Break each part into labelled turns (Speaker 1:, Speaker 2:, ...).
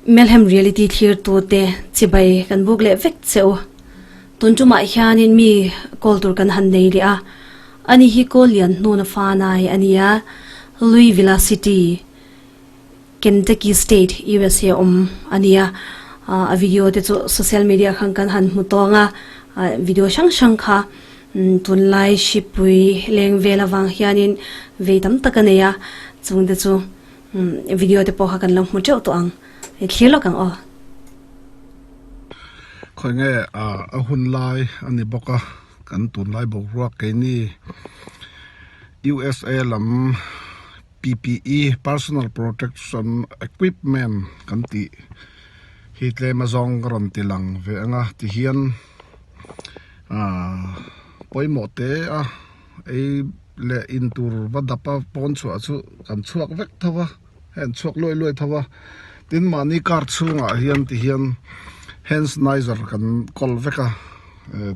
Speaker 1: Melhem Reality thlirtute chibai kan buk leh vek che u. Tun tumah hianin mi call tur kan han nei leh a, ani hi call lian hnuna fanai a ni a, Louisville City, Kentucky State, USA awm a ni a. A video te chu social media khan kan han hmu tawng a, video hrang hrang kha tunlai hripui leng vel avang hianin vei tam tak a nei a, chungte chu video te pawh kha kan lo hmu teuh tawh ang, i thlir lawk ang aw.
Speaker 2: Khawi nge a hun lai a ni bawk a, kan tunlai boruak keini USA lam PPE, Personal Protection Equipment, kan tih hi tlem azawng ka rawn ti lang ve ang a, tihian ahh pawimawh te a ei leh in tur va dap a pawn chhuah chu kan chhuak vek tho a, hei an chhuak luai luai tho a, tin mahni car chhungah hian tihian hand sanitizer kan kawl vek a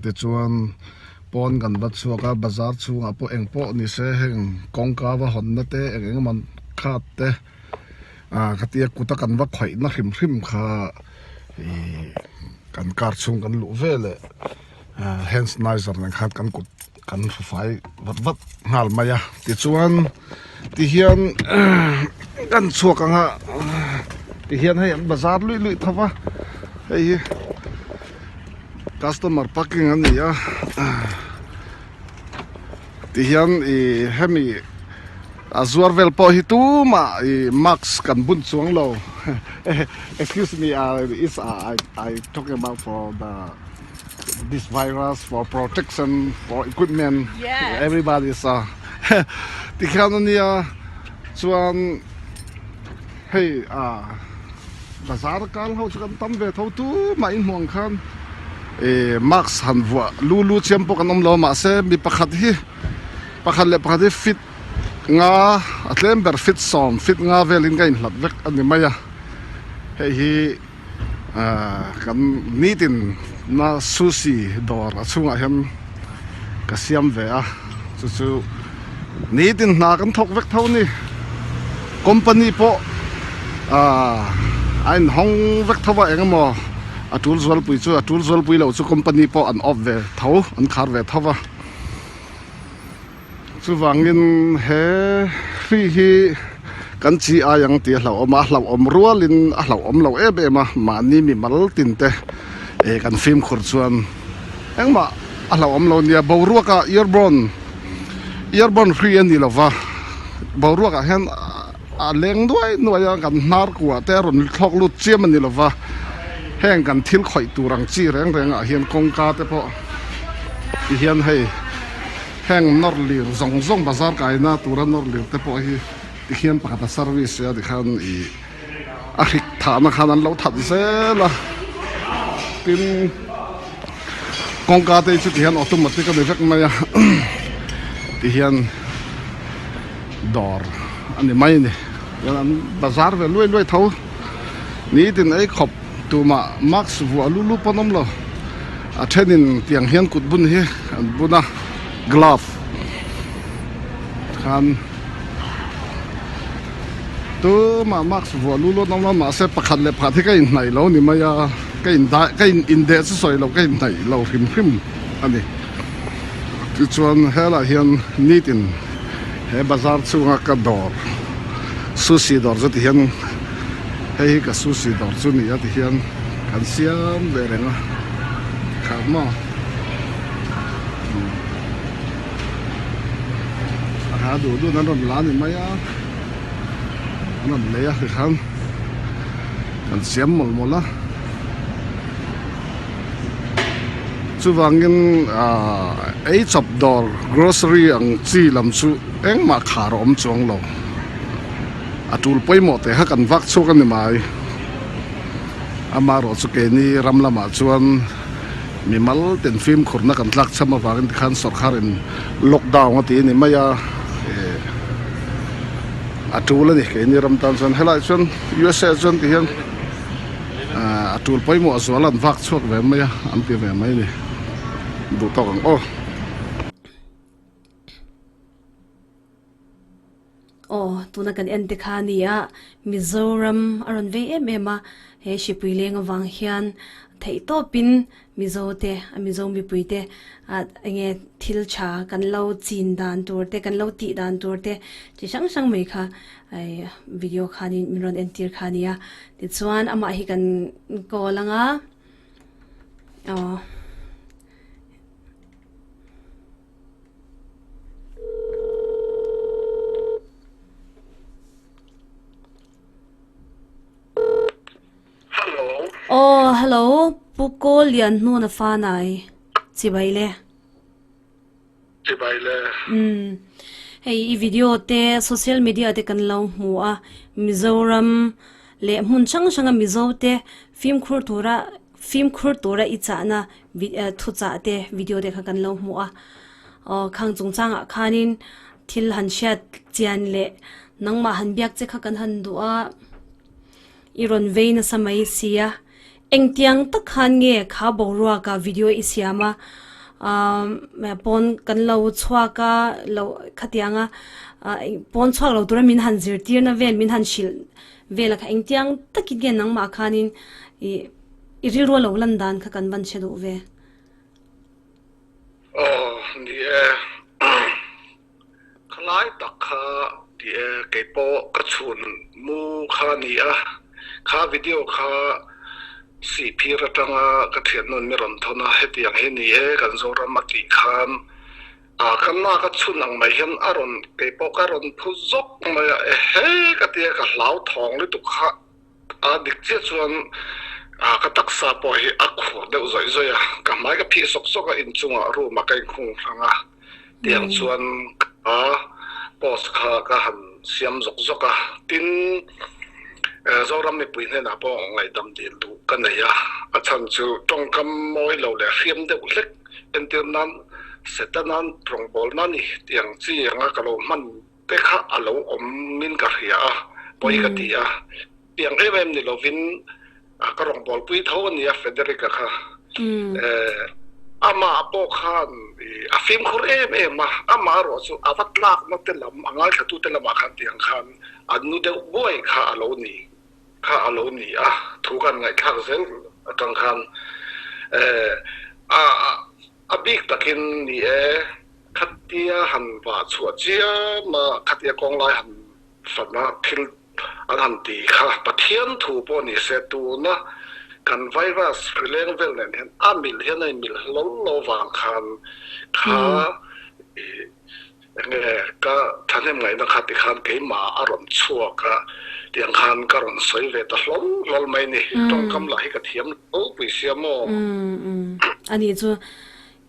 Speaker 2: tichuan pawn kan va chhuak a bazar chhungah pawh eng pawh ni se heng kawngka va hawnna te eng eng emaw khat te ah khatia kuta kan va khawih na hrim hrim kha ihh kan car chhung kan luh veleh hand sanitizer nen khan kan kut kan hru fai vat vat nghal mai a tichuan tihian kan chhuak ang a tihian hei an bazar luih luih tho va hei hi customer parking a ni a tihian ih hemi a zuar vel pawh hi tumah ih mask kan bun chuang lo excuse me is I I talking about for the this virus for protection for equipment
Speaker 3: Yes.
Speaker 2: everybody is a tikhian ania chuan hei a bazar kal ho chu kan tam ve tho tu mah in hmuh ang khan eh mask han vuah lu lu chiam pawh kan awm lo a mahse mi pakhat hi pakhat leh pakhat hi fit nga a tlem ber fit sawm fit nga velin ka inhlat vek a ni mai a hei hi. Ahh kan nitin na sushi dawr a chhungah hian ka siam ve a chu chu nitin hna kan thawk vek tho a ni company pawh ahh a inhawng vek tho a eng emaw a tul zualpui chu a tul zualpui loh chu company pawh an off ve tho an khar ve tho va Chuvangin he hri hi kan chi ai ang tih a hlauhawm a, a hlauhawm rualin a hlauhawm lo em em a, mahni mi mal tin te eh kan fimkhur chuan engmah a hlauhawm lo nia, boruakah airborne airborne hri a ni lo va, boruakah hian a leng nuai nuai a, kan hnar kuah te a rawn thlawk lut chiam a ni lo va, heng kan thil khawih tur ang chi reng rengah hian kawngka te pawh tihian hei. Heng nawr lir zawng zawng bazar kaina tura nawr lir te pawh hi tikhian pakhat a service a tikhan ih a hrik thahna khan an lo that zel a tin kawngka te chu tihian automatic a ni vek mai a tihian dawr a ni mai a ni chuan an bazar ve luai luai tho nitin ei khawp tumah mask vuah lu lu pawn awm lo. A thenin tiang hian kut bun hi an bun a glove khan tumah mask vuah lu lu an awm a mahse pakhat leh pakhat hi ka inhnaih lo ni mai a ka in dai ka in indeh chu sawi loh ka inhnaih lo hrim hrim a ni tichuan helaiah hian nitin he bazar chhunga ka dawr sushi dawr chu ti hian hei hi ka sushi dawr chu ni a ti hian. Kan siam ve reng a khat maw a ha duh duh an rawn la ni mai a an rawn lei a tikhan kan siam mawlh mawlh a chuvangin ahh ei chawp dawr grocery ang chi lam chu engmah khar a awm chuang lo a tul pawimawh teh kha kan vak chhuak a ni mai. Amaherawh chu keini ram lamah chuan mimal ten fimkhurna kan tlak cham avangin tikhan sawrkharin lockdown a ti a ni mai a, eh a tul a ni keini ram tan chuan helaiah chuan USA ah chuan tihian ah a tul pawimawh zual an vak chhuak ve mai a an ti ve mai a ni duh tawk ang aw.
Speaker 1: Aw. tuna kan en te kha a ni a, Mizoram a rawn vei em em a, he hripui leng avang hian theihtawpin Mizo te, a Mizo mipui te ah enge thil tha kan lo chin dan tur te, kan lo tih dan tur te chi hrang hrang mai kha video khanin min rawn entir kha a ni a. Tichuan amah hi kan call ang a, aw.
Speaker 2: Hello.
Speaker 1: Aw, hello. Pu Kawl Lian hnun a fa nai. Chibai le.
Speaker 2: Chibai le.
Speaker 1: Um. Hei i video te social media te kan lo hmu a Mizoram leh hmun hrang hrang a Mizo te fimkhur tura Fimkhur tura i chahna thuchah te video te kha kan lo hmu a, aw khang chungchangah khanin thil han hriat chian leh nangmah han biak che kha kan han duh a, i rawn vei nasa mai sia. Engtiang tak khan nge kha boruaka video i siam a, aaa pawn kan lo chhuak a lo khatianga pawn chhuak lo tura min han zirtirna vel min han hrilh Vela kha engtiang takin nge nangmah khanin i i rilru a lo lan dan kha kan van hre duh ve.
Speaker 2: Aw ni e, khalai tak kha ni e, keipawh ka chhun mu kha ni a, kha video kha Sihphir atanga ka thiannu'n mi rawn thawn a, hetiang hi ni e kan Zoram a tih khan A ka lak a chhun ang mai hian a rawn kei pawh ka rawn phu zawk mai a, ehe ka tia ka hlau thawng lutuk kha a dik chiah chuan a ka taksa pawh hi a khur deuh zawih zawih a, ka hmai ka phih sawk sawk a inchungah room ah ka inkhung hrang a, tiang chuan ka post kha ka han siam zawk zawk a, tin Zoram mipui hnenah pawh ngaihdam dil duh ka nei a, a chhan chu tawngkam mawi lo leh hriam deuh hlek Entir nan Setanan rawngbawlna ni tih ang chi anga ka lo hman te kha a lo awm in ka hria a, pawi ka ti a. Tiang em em ni lovin ka rawngbawlpui tho a nia Federica kha. Amah pawh khan a fimkhur em em a, amah erawh chu a va tlakna te lam, a ngaithlatute lamah khan tiang khan a nu deuh buai kha a lo ni. kha a lo ni a, thu kan ngaihthlak zel atang khan a a bik takin ni e, khatia han vah chhuah chiam a, khatia kawnglai han fan a thil an han ti kha Pathian thu pawh ni se tuna kan virus hrileng vel nen hian a mil hian a inmil hlawl lo vang khan kha Enge ka thahnem ngaihna kha tikhan keimah a rawn chhuak a, tiang khan ka rawn sawi ve ta hlawl hlawl mai ni. Tawngkam lah hi ka thiam lo pui sia maw?
Speaker 1: Umm ani chu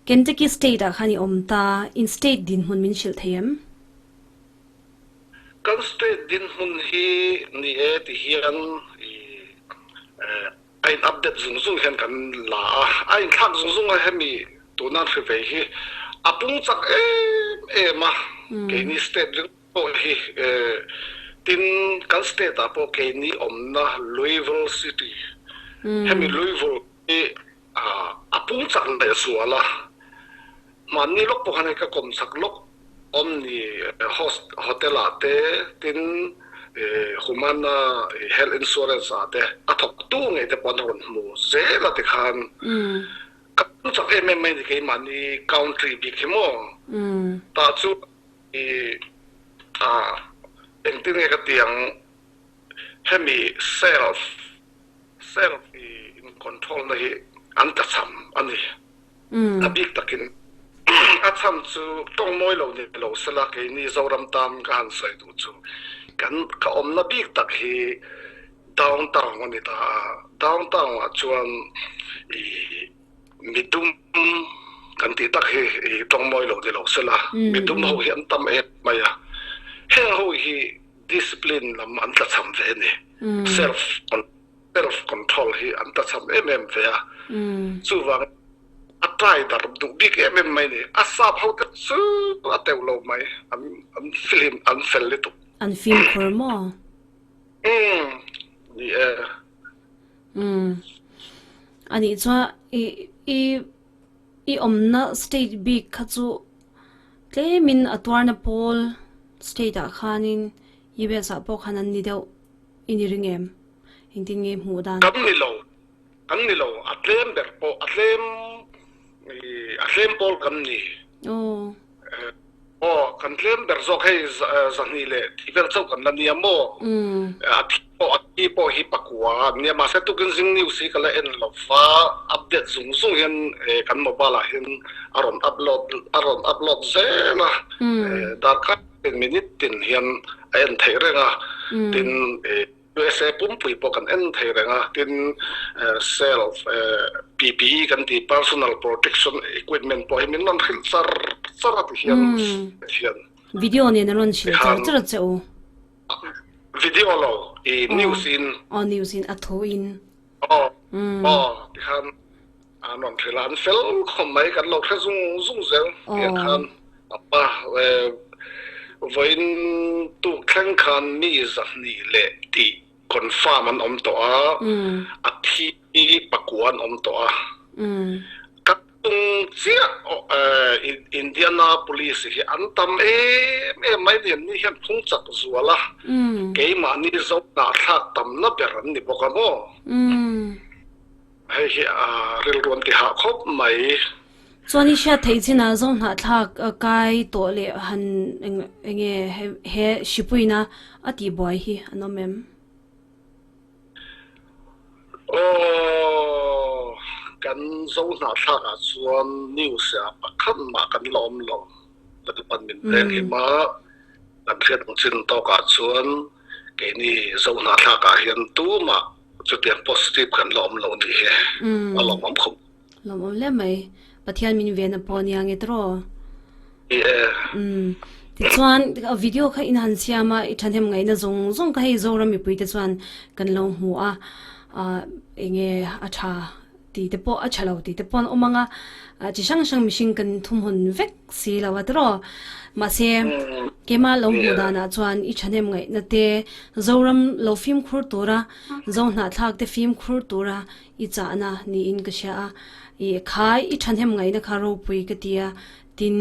Speaker 1: Kentucky state ah khan i awm ta, in state dinhmun min hrilh thei em?
Speaker 2: Kan state dinhmun hi ni e ti hian i A in update zung zung hian kan la a, a inthlak zung zung a hemi tuna hri vei hi a pung chak em em a, keini state ringawt pawh hi tin kan state ah pawh keini awmna Louisville city hemi Louisville hi a pung chak leh zual a. Hmanni lawk pawh khan hei ka kawm chak lawk Omni host hotel ah te tin Humana health insurance ah te a thawk tu ngei te pawh an rawn hmu zel a tikhan ka hmu chak em em mai ni keimahni country bik hi maw tah chu i engtin nge ka ti ang hemi self self i in control na hi an tlachham a ni. A bik takin a chhan chu tawng mawi lo ni lo sela keini Zoram tan ka han sawi duh chu kan ka awmna bik tak hi downtown a ni ta a, downtown ah chuan i midum kan tih tak hi i tawng mawi lo ni lo sela midum ho hi an tam em mai a, heng ho hi discipline lam an tlachham ve a ni, self Self control hi an tachham em em ve a, chuvangin a try dar duh bik em em mai ni. A sap ho te chu a teuh lo mai, an an film an fel lutuk.
Speaker 1: An fimkhur maw?
Speaker 2: Umm ni e.
Speaker 1: Umm anih chuan i i i awmna state bik kha chu tlemin a tuarna pawl state ah khanin. US ah pawh khan an ni deuh i ni ring em? Engtin nge hmuh dan?
Speaker 2: Kan ni lo, kan ni lo. A tlem ber pawh a tlem a tlem pawl kan ni.
Speaker 1: Aw.
Speaker 2: Aw, kan tlem ber zawk hei zahnih leh tih vel chauh kan la nia maw? A thi pawh a thi pawh hi pakua an nia mahse tukin zing news hi ka la en lo va, update zung zung hian kan mobile ah hian a rawn upload a rawn upload zel a, darkar tin minute tin hian a en theih reng a, tin USA pumpui pawh kan en thei reng a, tin self PPE kan tih personal protection equipment pawh hi min rawn hrilh char char a ti hian hian.
Speaker 1: Video nen a rawn hrilh char char a che u.
Speaker 2: Video lo i news in.
Speaker 1: Aw news in a thu in.
Speaker 2: Aw aw ti khan an rawn hrilh a, an fel khawp mai kan lo hre zung zung zel tiang khan apa vawiin tuk thleng khan mi zahnih leh tih confirm an awm tawh a, a thi pakua an awm tawh a. Ka tung chiah Indianapolis hi an tam em em mai ni, an ni hian phung chak zual a, keimahni zohnah thlak tamna ber an ni bawk a maw? Hei hi a rilru an ti hah khawp mai.
Speaker 1: Chuan i hriat theih chinah zohnahthlak kai tawh leh han enge he hripuina a tihbuai hi an awm em?
Speaker 2: Aw, kan zohnahthlak ah chuan news ah pakhat mah kan la awm lo. Pathian min veng him a, kan hriat ang chin tawk ah chuan keini zohnahthlak ah hian tumah Chutiang positive kan la awm lo nih hi a lawmawm khawp.
Speaker 1: Lawmawm hle mai. Pathian min ven a pawh nia nge tawh.
Speaker 2: Ni e.
Speaker 1: Umm. Tichuan video kha in han siam a, i thahnem ngaihna zawng zawng kha hei Zoram mipui te chuan kan lo hmu a, enge a tha tih te pawh a tha lo tih te pawh an awm ang a, chi hrang hrang mihring kan thumhawn vek si lo a tawh. Mahse keimah lo hmuh danah chuan i thahnem ngaihna te Zoram lo fimkhur tura Zo hnahthlak te fimkhur tura i chahna niin ka hria a, i khai i thahnem ngaihna kha ropui ka ti a, tin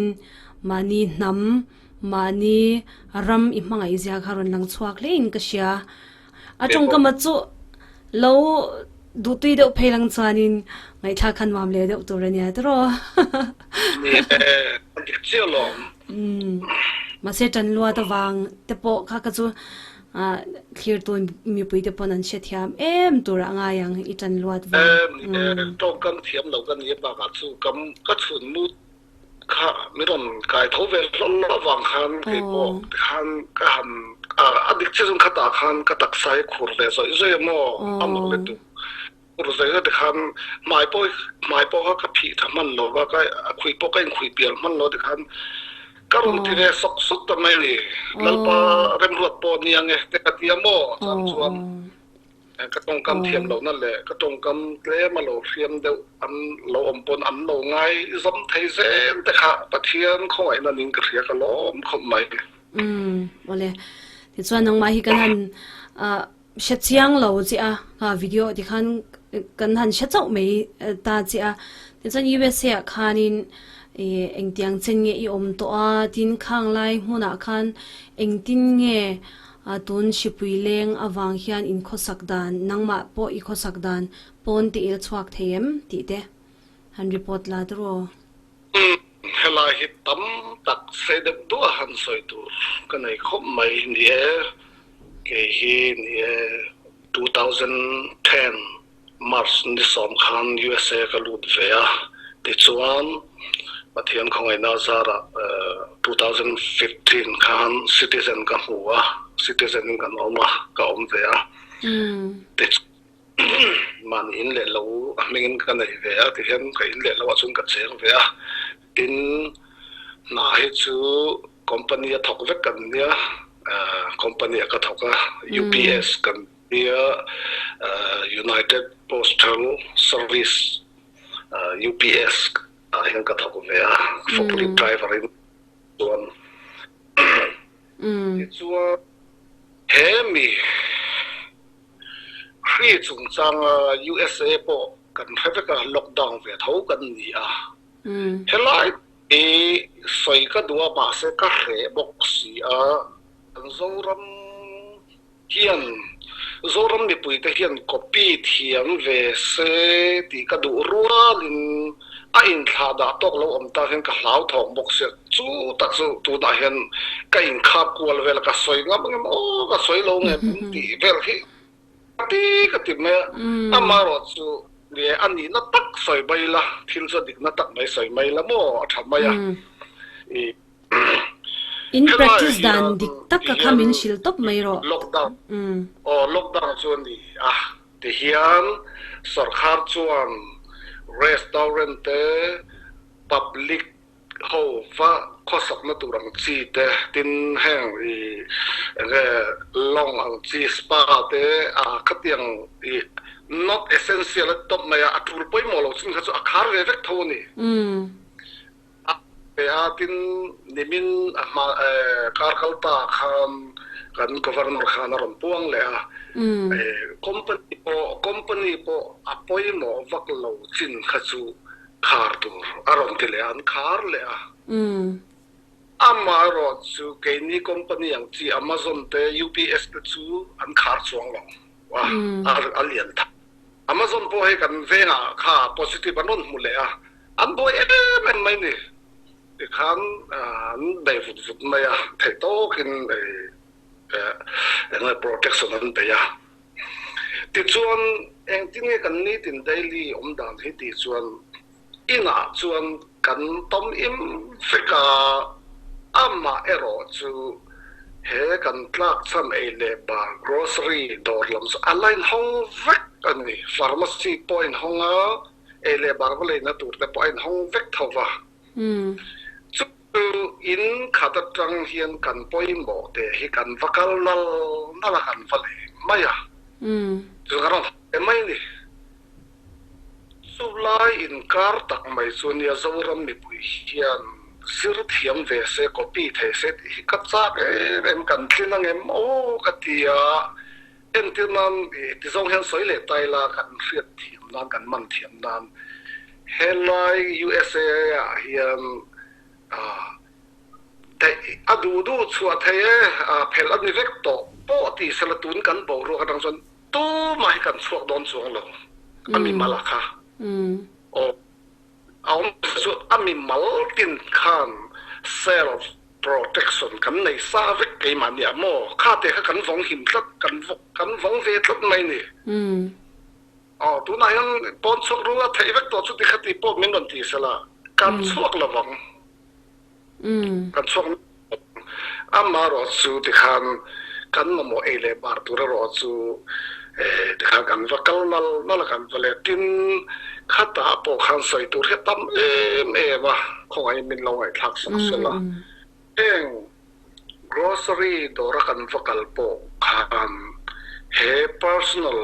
Speaker 1: mahni hnam, mahni ram i hmangaih zia kha rawn lang chhuak hlein ka hria. A tawngkama chu lo duhtui deuh phei lang chuanin ngaihthlak kha nuam leh deuh tur a nia tiraw.
Speaker 2: Ni e, a dik chiah lawm.
Speaker 1: Umm, mahse tan luat avang te pawh kha ka chu Thlir tun mipui te pawn an hrethiam em tur ah ngai ang i tan luat vang.
Speaker 2: Ni e, tawngkam thiam lo ka ni bakah chu kam ka chhun mut kha min rawn kai tho ve hlawm avang khan kei pawh tikhan ka han a dik chiah chuan khatah khan ka taksa hi khur ve zawih zawih a maw a mak lutuk. Khur zawih zawih tikhan hmai pawh hmai pawh kha ka phih tha hman lo va ka a khuih pawh ka inkhuih pial hman lo tikhan Ka rawn ti ve sawk sawk ta mai a ni. Lalpa remruat pawh ni ang e te ka ti a maw? Chang chuan ka tawngkam thiam lohna leh ka tawngkam tlem a lo hriam deuh an lo awm pawn an lo ngai zawm thei zel te kha Pathian khawngaihna niin ka hria ka lawm khawp mai.
Speaker 1: Umm awle. Tichuan nangmah hi kan han Hre chiang lo che a, kha video ti khan kan han hre chauh mai ta che a. Tichuan USA ah khanin ih engtiang chen nge i awm tawh a, tin khang lai hmunah khan engtin nge tun hripui leng avang hian in khawsak dan, nangmah pawh i khawsak dan pawn te i la chhuak thei em tih te han report la ta rawh.
Speaker 2: Umm helai hi tam tak sei deuh duah han sawi tur ka nei khawp mai ni e. Kei hi ni e 2010 March ni sawm khan USA ka lut ve a, tichuan Pathian khawngaihna zarah 2015 khan citizen ka hmu a, citizen in kan awm a, ka awm ve a. Tichuan Mahni in leh lo a hmingin ka nei ve a tihian ka in leh lo ah chuan ka cheng ve a, tin hna hi chu company a thawk vek kan nia, company ah ka thawk a, UPS kan tia United Postal Service UPS ah hian ka thawk ve a, forklift driver in chuan tichuan he mi. Hri chungchanga USA pawh kan hre vek a, lockdown ve tho kan ni a. Helai hi sawi ka duh a, mahse ka hreh bawk si a. Kan Zoram hian Zoram mipuite hian copy thiam ve se tih ka duh rualin a inthlah dah tawk lo awm ta hian ka hlauthawng bawk sia. Chu tak chu tunah hian ka inkhap kual vel a, ka sawi ngam ngam aw ka sawi lo ngem tih vel hi ka ti ka ti mai a. Amaherawh chu ni e, a nihna tak sawi mai la, thil chu a dikna tak mai sawi mai la maw a tha mai a.
Speaker 1: In practice dan dik tak ka kha min hrilh tawp mai rawh.
Speaker 2: Lockdown aw lockdown chu a ni a tihian sorkar chuan restaurant te public ho va khawsakna tur ang chi te tin heng i enge lawng ang chi spa te a khatiang i not essential a ti tawp mai a a tul pawimawh lo chin kha chu a khar ve vek tho a ni. A pe a, tin nimin a hma kar kal ta khan kan Governor khan a rawn puang leh a, company pawh company pawh a pawimawh vak lo chin kha chu khar tur a rawn ti leh a, an khar leh a. Amaherawh chu keini company ang chi Amazon te UPS te chu an khar chuang lo a, a lian tha. Amazon pawh hei kan vengah kha positive an rawn hmu leh a, An buai em em mai ni. Tikhan an bei vut vut mai a, theih tawkin eng nge protection an bei a. Tichuan engtin nge kan nitin daily awm dan hi tih chuan inah chuan kan tawm im vek a, amah erawh chu he kan tlakchham ei leh bar grocery dawr lam chu a la inhawng vek a ni. Pharmacy pawh a inhawng a. Ei leh bar va leina tur te pawh a inhawng vek tho va. Chu in khat atang hian kan pawimawh te hi kan va kal nal nal a, kan va lei mai a. Chu kan rawn haw mai a ni. Chu lai inkar tak mai chu nia Zoram mipui hian zir thiam ve se, copy thei se tih hi ka chak em em, kan tlin angem aw ka ti a. Entir nan ti zawng hian sawi leh ta ila kan hriat thiam nan, kan man thiam nan helai USA ah hian a duh duh chhuah thei e, phelh a ni vek tawh pawh tih sela tun kan boruak atang chuan tumah hi kan chhuak dawn chuang lo a mimal ah kha. Aw. A awm chu a mimal tin khan self protection kan nei sa vek keimah nia maw? Kha te kha kan vawng him tlat, kan kan vawng ve tlat mai ni. Aw tunah hian pawn chhuak rul a theih vek tawh chuti khati pawh min rawn ti sela kan chhuak lo vang. Kan chhuak Amaherawh chu tikhan kan mamawh ei leh bar tur erawh chu tikhan kan va kal nal nal a, kan va let. Tin, khatah pawh khan sawi tur hi a tam em em a, khawngaihin min lo ngaihthlak sak sel a. Heng grocery dawra kan va kal pawh khan he personal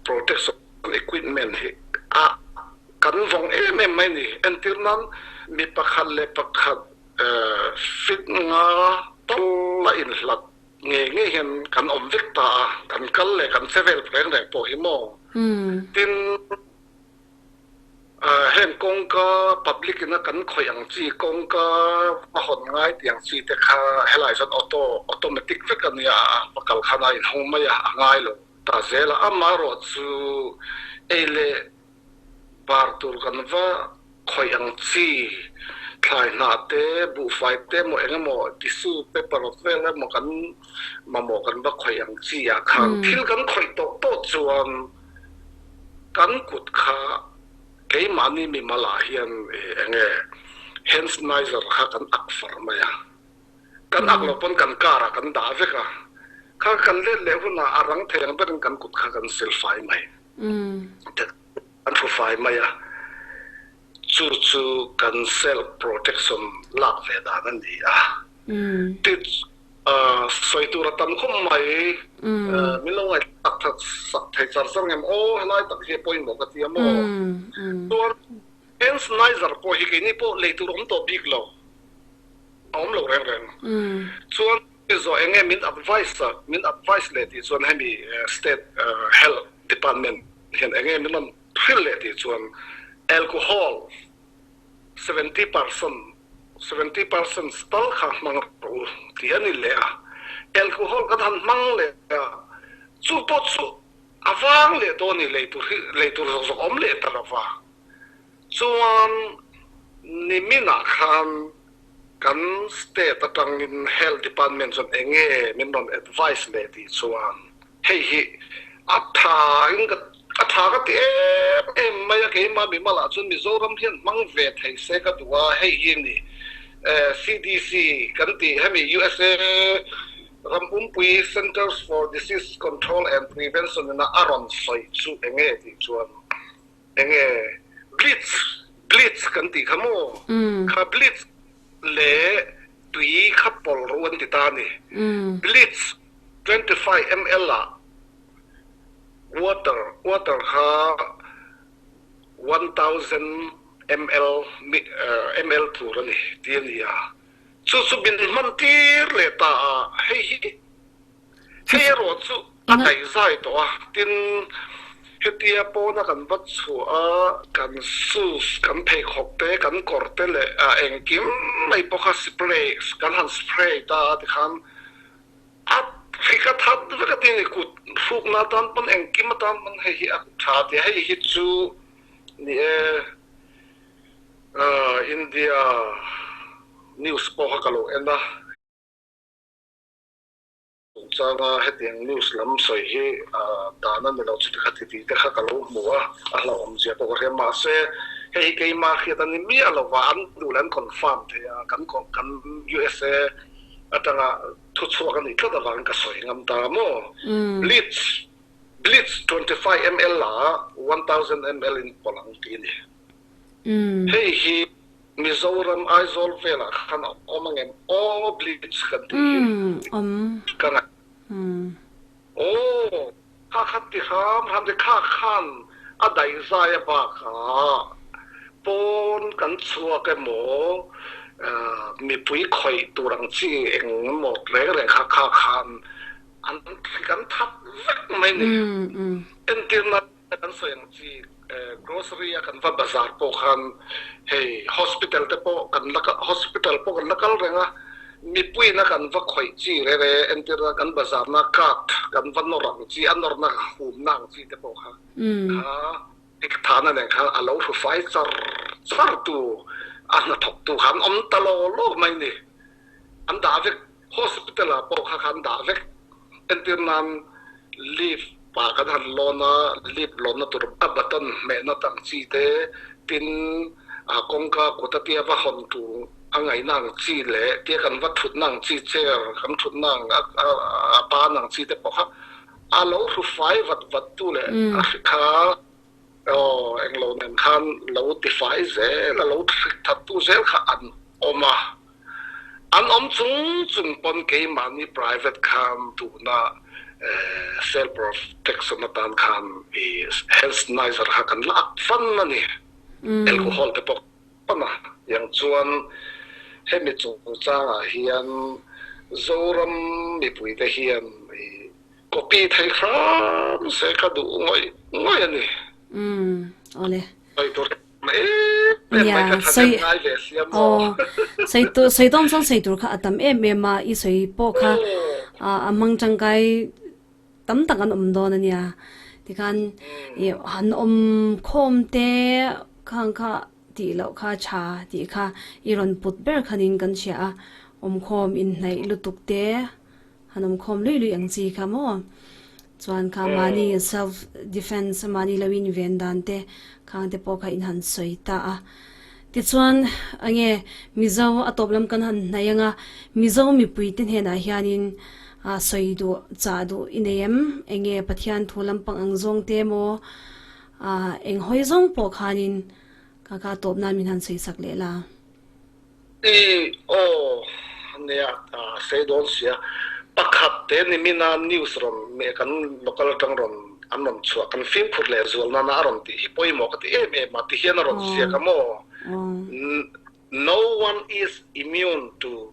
Speaker 2: protection equipment hi a Kan vawng em em mai ni. Entir nan mi pakhat leh pakhat fit nga tal a inhlat ngei ngei hian kan awm vek ta a, kan kal leh kan che vel reng reng pawh hi maw. Tin, heng kawngka public ina kan khawih ang chi kawngka va hawn ngai tih ang chi te kha helai chuan auto automatic vek a nia a, va kal khan a inhawng mai a, a ngai lo ta zel a. Amaherawh chu ei leh Bar tur kan va khawih ang chi, thlai hnah te, buhfai te emaw eng emaw tissue paper vel emaw kan mamawh kan va khawih ang chi ah khan thil kan khawih tawh tawh chuan kan kut kha keimahni mimal ah hian eng nge hand sanitizer kha kan ak far mai a. Kan ak loh pawn kan car ah kan dah vek a, kha kan let leh hunah a rang thei ang berin kan kut kha kan sil fai mai. Kan thu fai mai a, chu chu kan self protection lak ve dan a ni a. Ti sawi tur a tam khawp mai, min lo ngaihthlak that sak thei char char ngem aw helai tak hi a pawimawh ka ti a maw. Chuan hand sanitizer pawh hi keini pawh lei tur awm tawh bik lo. A awm lo reng reng. Chuan zawh eng nge min advice a, min advice leh tih chuan hemi state health department hian eng nge min rawn hrilh leh tih chuan alcohol 70%, 70% tal kha hmang rawh u tih a ni leh a. Alcohol kan han hmang leh a, chu pawh chu a vang leh dawn a ni, lei tur hi lei tur zawk zawk a awm leh ta lo va. Chuan niminah khan kan state atangin Health Department chuan eng nge min rawn advice leh tih chuan hei hi a tha in ka a tha ka ti em em mai a, keimah mimalah chuan Mizoram hian hmang ve thei se ka duh a, hei hi ni CDC kan tih hemi USA ram pumpui Centers for Disease Control and Prevention ina a rawn sawi chu eng nge tih chuan Enge bleach bleach kan tih kha maw? Kha bleach leh tui kha pawlh ru an ti ta a ni. Bleach 25 ml ah water water kha 1000 ml ml tur a ni ti a ni a. Chu chu min hman tir leh ta a hei hi. Hei erawh chu a daihzai tawh a, tin, hetia pawna kan va chhuah a, kan shoes, kan pheikhawk te, kan kawr te leh engkim mai pawh kha spray, kan han spray ta a tikhan a hrik a that vek a tin i kut hrukna atan pawn engkim atan pawn hei hi a tha a ti a, hei hi chu ni e India news pawh kha ka lo en a. Chungchanga hetiang news lam sawi hi dan a ni lo chuti kha ti tih te kha ka lo hmu a, a hlauhawm zia pawh ka hria. Mahse, hei hi keimah hriat a ni miah lo va, an duh leh an confirm thei a, kan kan USA atanga thuchhuak a nih tlat avangin ka sawi ngam ta maw? Bleach bleach 25 ml ah 1000 ml in pawlh ang tih a ni. Hei hi Mizoram Aizawl velah khan a awm ang em? Aw bleach kan tih hi ka ngaih. Aw kha kha ti hram hram te kha khan a daihzai a bakah pawn kan chhuak emaw mipui khawih tur ang chi eng emaw reng reng kha kha khan an kan that vek mai ni. Entirna Kan sawi ang chi grocery a kan va bazar pawh khan hei hospital te pawh kan la hospital pawh kan la kal reng a, mipuiin a kan va khawih chi re re entir na kan bazar na cart kan va nawr ang chi a nawrna humna ang chi te pawh kha kha thana nen khan a lo hru fai char char tu a hnathawk tu kha an awm ta law law mai ni an dah vek. Hospital ah pawh kha khan dah vek. Entir nan lift ah kan han lawn a, lift lawnna tur a button hmehna tak chi te, tin ah kawngka kut a tia va hawn tur a ngaihna ang chi leh tia kan va thutna ang chi chair kan thutna ang a ban ang chi te pawh kha a lo hru fai vat vat tu leh a hri kha Aw, englo nen khan lo tifai zel a, lo hrik that tu zel kha an awm a. An awm chung chung pawn keimahni private khan tuna self protection atan khan i hand sanitizer kha kan la ak fan a ni. Alcohol te pawh kan a. Tiang chuan hemi chungchangah hian Zoram mipuite hian i Copy thei hram se ka duh ngawih ngawih a ni.
Speaker 1: Umm awle.
Speaker 2: Sawi tur em em mai ka tha deuh ngai ve sia maw.
Speaker 1: Sawi tur sawi dawn chuan sawi tur kha a tam em em a, i sawi pawh kha a hmang tangkai tam tak an awm dawn a nia. Tikhan i han awm khawm te khang kha tih loh kha tha tih kha i rawn put ber khanin kan hria a, awmkhawm inhnaih lutuk te. Han awm khawm lui lui ang chi kha maw? Chuan kha mahni self defense mahni lo in ven dan te khang te pawh kha in han sawi ta a. Tichuan enge Mizo a tawp lam kan han hnaih ang a, Mizo mipui te hnenah hianin sawi duh chah duh i nei em? Enge Pathian thu lampang ang zawng te maw eng hawi zawng pawh khanin kha kha tawp nan min han sawi sak leh la.
Speaker 2: I aw nia a sei dawn sia. Pakhat te nimina news rawn me kan local atang rawn an rawn chhuah kan fimkhur leh zual nana a rawn tih hi pawimawh ka ti em em a ti hian a rawn ziak a maw No one is immune to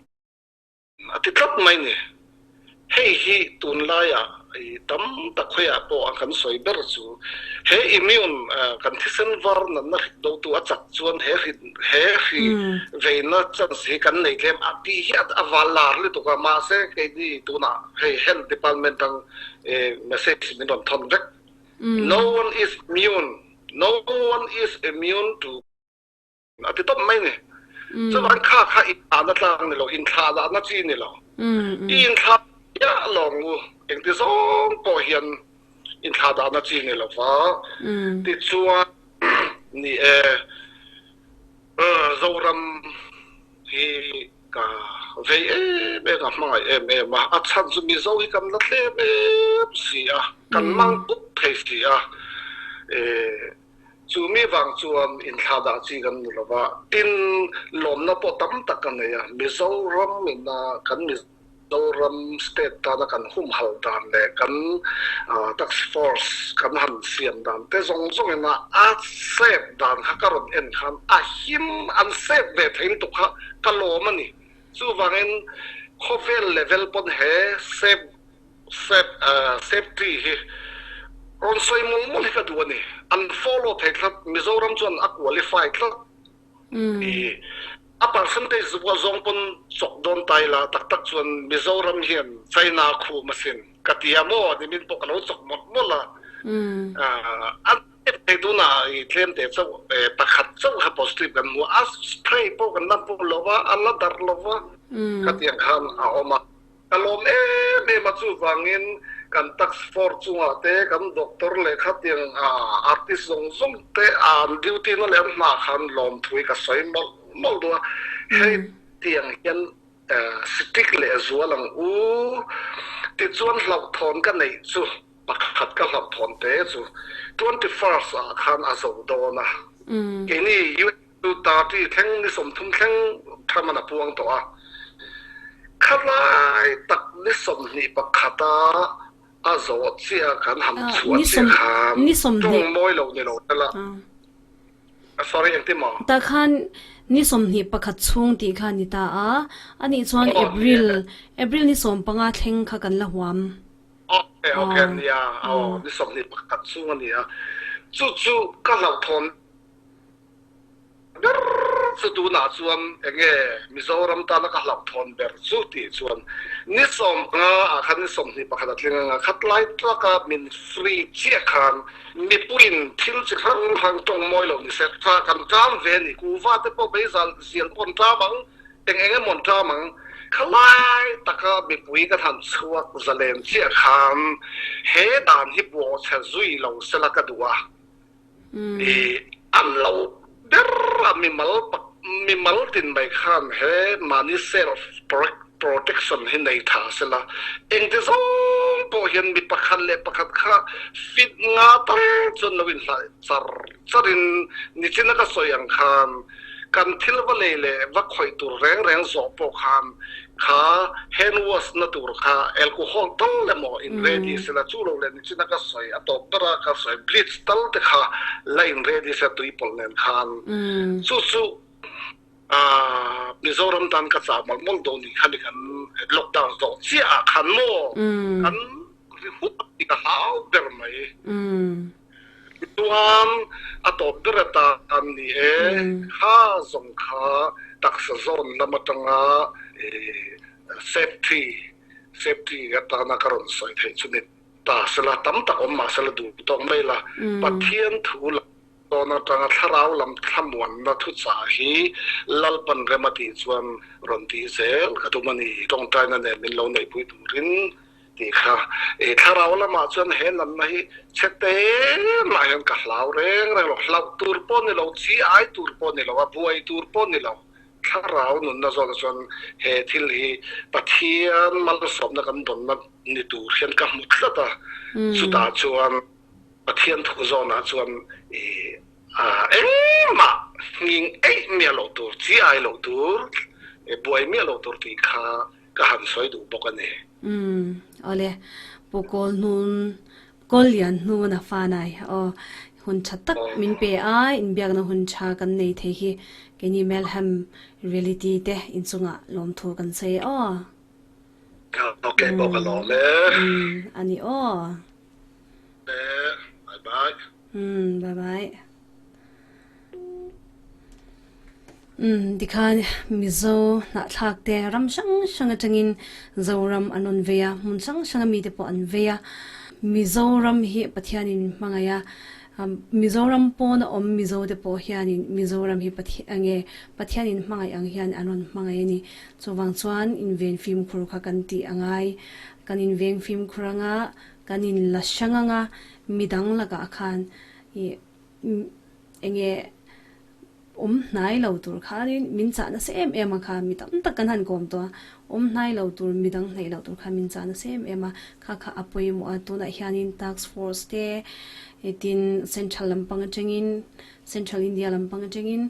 Speaker 2: A ti tlat mai ni. Hei hi tunlaiah. i tam tak khawiah pawh a kan sawi ber chu he immune kan thisen var natna hrit dotu a chak chuan he hrit he hri veina chance hi kan nei tlem a tih hi a val lar lutuk a mahse keini tunah hei health department ang message min rawn thawn vek no one is immune no one is immune to A ti tawp mai ni. Chuvang kha kha inthahna tlak ni lo, inthlahdahna chi ni lo. I inthlah chiah lawng u, engti zawng pawh hian inthlahdahna chi ni lo va. Tichuan, ni e, Zoram hi ka vei em em a, hmangaih em em a. A chhan chu Mizo hi kan la tlem em si a, kan mang pup thei si a. Chu mi vang chuan inthladah chi kan ni lova, tin lawmna pawh tam tak ka nei a. Mizoram ina kan Mizoram state tana kan humhalh dan leh kan task force kan han siam dan te zawng zawng ina a safe dan kha ka rawn en khan a him an safe ve thei lutuk kha ka lawm a ni. Chuvangin khawvel level pawn he safe Safety hi rawn sawi mawlh mawlh hi ka duh a ni. An follow thei tlat, Mizoram chuan a qualify tlat. I a percentage zawng pawn chawk dawn ta ila tak tak chuan Mizoram hian China khum asin ka ti a maw nimin pawh ka lo chawk mawlh mawlh a. An thei tunah i tlem te chauh pakhat chauh kha positive kan hmu a, a spray pawh kan la hmu lo va, a la darh lo va, khatiang khan a awm a. Ka lawm em em a, chuvangin kan task force chungah te, kan doctor leh khatiang artist zawng zawng te an duty na leh an hna khan lawmthu hi ka sawi mawlh mawlh duh a, hei tiang hian strict leh zual ang u tichuan hlauhthawn ka neih chu pakhat ka hlauhthawn te chu 21st ah khan a zo dawn a, keini Chu 30 thleng ni 30 thleng tham an a puang tawh a, khalai tak ni 21 a a zawh chiah kan han chhuah chiah khan tawng mawi lo ni lo tel a, sorry engti maw?
Speaker 1: Tah khan ni 21 chhung tih kha a ni ta a, anih chuan April April ni 15 thleng kha kan la huam.
Speaker 2: Okay okay nia aw ni 21 chhung a ni a, chu chu ka hlauhthawn Ber chu tunah chuan enge Mizoram tana ka hlauhthawn ber chu tih chuan ni 15 ah khan ni 21 a tling anga khatlai tlaka min free chiah khan mipuiin thil chi hrang hrang tawng mawi lo ni se tha kan ṭam ve a ni. Kuhva te pawh beizal zial pawh an ṭam ang, eng eng emaw an ṭam ang. Khalai taka mipui kan han chhuak zalen chiah khan he dan hi bawhchhe zui lo sela ka duh a. I an lo ber a mimal mimal tin mai khan he mahni self protection hi nei tha sela engti zawng pawh hian mi pakhat leh pakhat kha fit nga tal chuan lo inhlah char char in nichina ka sawi ang khan Kan thil va lei leh va khawih tur reng reng zawh pawh khan kha hand wash na tur kha alcohol tal emaw in ready sela chu lo leh nichina ka sawi a tawp ber a ka sawi bleach tal te kha la in ready sela tui pawlh nen khan chu chu Mizoram tan ka chah mawlh mawlh dawn ni kha ni kan lockdown zawh chiah ah khan maw kan ri hup tih ka hlau ber mai. Tichuan, a tawp ber atan ni e, kha zawng kha taksa zawn lam atanga safety, safety atana ka rawn sawi theih chu ni ta sela, tam tak awm mah sela duh tawk mai la, Pathian thu lam zawn atanga thlarau lam thlamuanna thuchah hi Lalpan rem a tih chuan rawn tih zel ka tum a ni, tawngtaina nen min lo neihpui turin. Tih kha i thlarau lamah chuan he natna hi chhe te mah hian ka hlau reng reng lo, hlauh tur pawh ni lo, chi ai tur pawh ni lo, a buai tur pawh ni lo. Thlarau nunna zawkah chuan he thil hi Pathian malsawmna kan dawnna ni tur hian ka hmu tlat a, chutah chuan Pathian thu zawnah chuan i engmah nghing eih miah loh tur, chi ai loh tur, buai miah loh tur tih kha Ka han sawi duh bawk a ni.
Speaker 1: Umm awle Pu Kawl hnun Kawl Lian hnun a fanai aw hun tha tak min pe a inbiakna hun tha kan nei thei hi keini Melhem Reality te inchungah lawmthu kan sawi aw.
Speaker 2: Ok pawh ka lawm e.
Speaker 1: Ani aw.
Speaker 2: Bye bye.
Speaker 1: Bye bye. Umm tikhan Mizo hnahthlak te ram hrang hrang atangin Zoram an rawn vei a, hmun hrang hrang a mite pawh an vei a. Mizoram hi Pathianin hmangaih a, Mizoram pawna awm Mizo te pawh hianin Mizoram hi Pathian nge Pathianin hmangaih ang hian an rawn hmangaih a ni. Chuvang chuan inven fimkhur kha kan tih a ngai. Kan inveng fimkhur anga, kan inla hrang anga, midang lakah khan ih enge awm hnai lo tur khanin min chah nasa em em a kha mi tam tak kan han kawm tawh a, awm hnai lo tur midang hnaih loh tur khan min chah nasa em em a, kha kha a pawimawh a, tunah hianin task force te tin central lampang atangin central India lampang atangin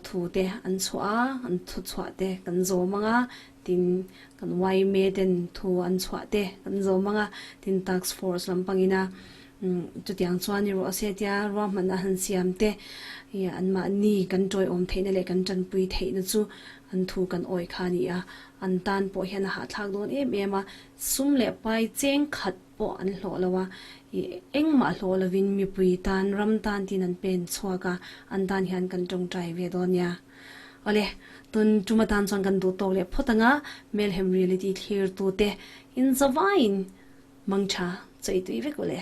Speaker 1: thu te an chhuah a, an thu chhuah te kan zawm ang a, tin kan yma ten thu an chhuah te kan zawm ang a, tin task force lampangin a. Chutiang chuan i ruah se tia ruahman a han siam te i anmahni kan tawiawm theihna leh kan tanpui theihna chu an thu kan awi kha a ni a. An tan pawh hian a hahthlak dawn em em a, sum leh pai cheng khat pawh an hlawh lo a, i engmah hlawh lovin mipui tan, ram tan tiin an pen chhuak a, an tan hian kan tawngtai ve dawn nia. Awle, tun tum atan chuan kan duh tawk leh phawt ang a, Melhem Reality thlirtute inzavaiin Mangtha, chawi tui vek u le.